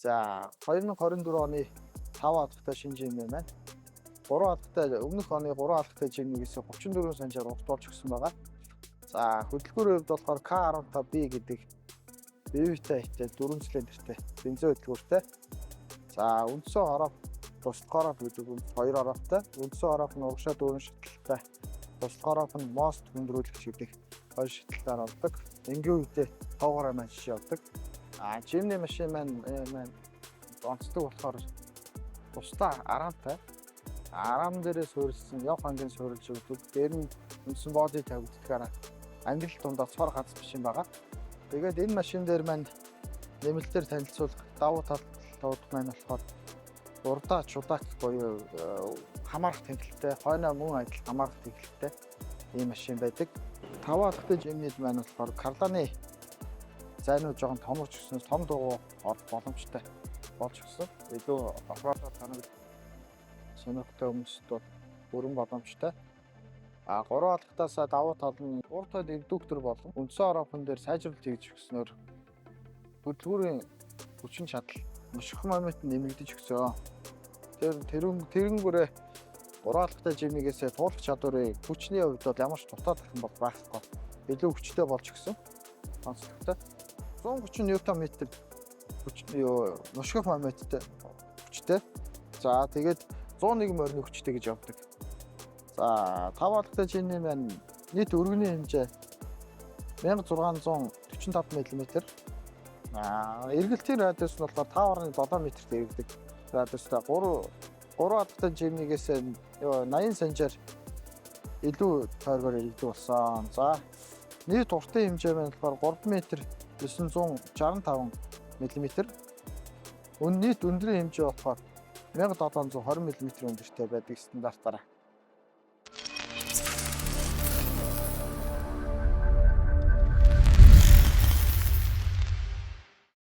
За, 2024 оны 5 алгатай шинэ Jimny маань 3 алгатай, өмнөх оны 3 алгатай Jimny-гээс 34 санжаар урт болж өгсөн байгаа. За, хөдөлгүүрийн хувьд болохоор K15B гэдэг BVT-тэй 4 цилиндртэй бензин хөдөлгүүртэй. За, үндсэн хороп, туслах хороп гэдэг үнд хоёр хорооптой. Үндсэн хороп нь урагшаа дөрвөн шатлалтай. Туслах хороп нь мост хүндрүүлэгч гэдэг хоёр шатлалтаар ордог. Энгийн үедээ тоогоороо маань жишээ явдаг. А Jimny машин маань онцлог болохоор тусдаа араамтай. Араам дээрээ суурилсан, явх ангийн суурилж өгдөг. Дээр нь үндсэн body тавигддагаараа ангилал дундаа цор гац машин байгаа. Тэгээд энэ машин дээр маань нэмэлтээр танилцуулах давуу талууд маань болохоор урдаа чудаак буюу хамаарах тэнхлэлтэй, хойноо мөн адил хамаарах тэнхлэлтэй ийм машин байдаг. Таван алгатай Jimny-д маань болохоор карланы зайнууд жоохон томорч өснөөс том дугуй орох боломжтой болж өгсөн. Илүү off-road оор танигд сонирхтой хүмүүст бол бүрэн боломжтой. А гурван алгатаас давуу тал нь урд хойд редуктор болон үндсэн хороопон дээр сайжруулалт хийж өгснөөр хөдөлгүүрийн хүчин чадал, нушгих момент нэмэгдэж өгсөн. Тэр тэрнгүүрээ гурван алгатай Jimny-гээсээ туулах чадварыг, хүчний хувьд бол ямар ч дутаад ахын бол байхгүй. Илүү хүчтэй болж өгсөн. Онцлогтой. 130 ньютон метр хүч юу нушгих моменттэй хүчтэй. За, тэгээд 101 морины хүчтэй гэж явдаг. За, тав алгатай Jimny маань нийт өргөний хэмжээ 1645 мм. Аа, эргэлтийн радиус нь болохоор 5.7 метрт эргэдэг. Радиустай 3 алгатай Jimny-гээс 80 санжаар илүү тойргоор эргэдэг болсон. За, нийт уртын хэмжээ маань болохоор 3 м 965 мм. Нийт өндрийн хэмжээ болохоор 1720 мм өндөртэй байдаг стандартаараа.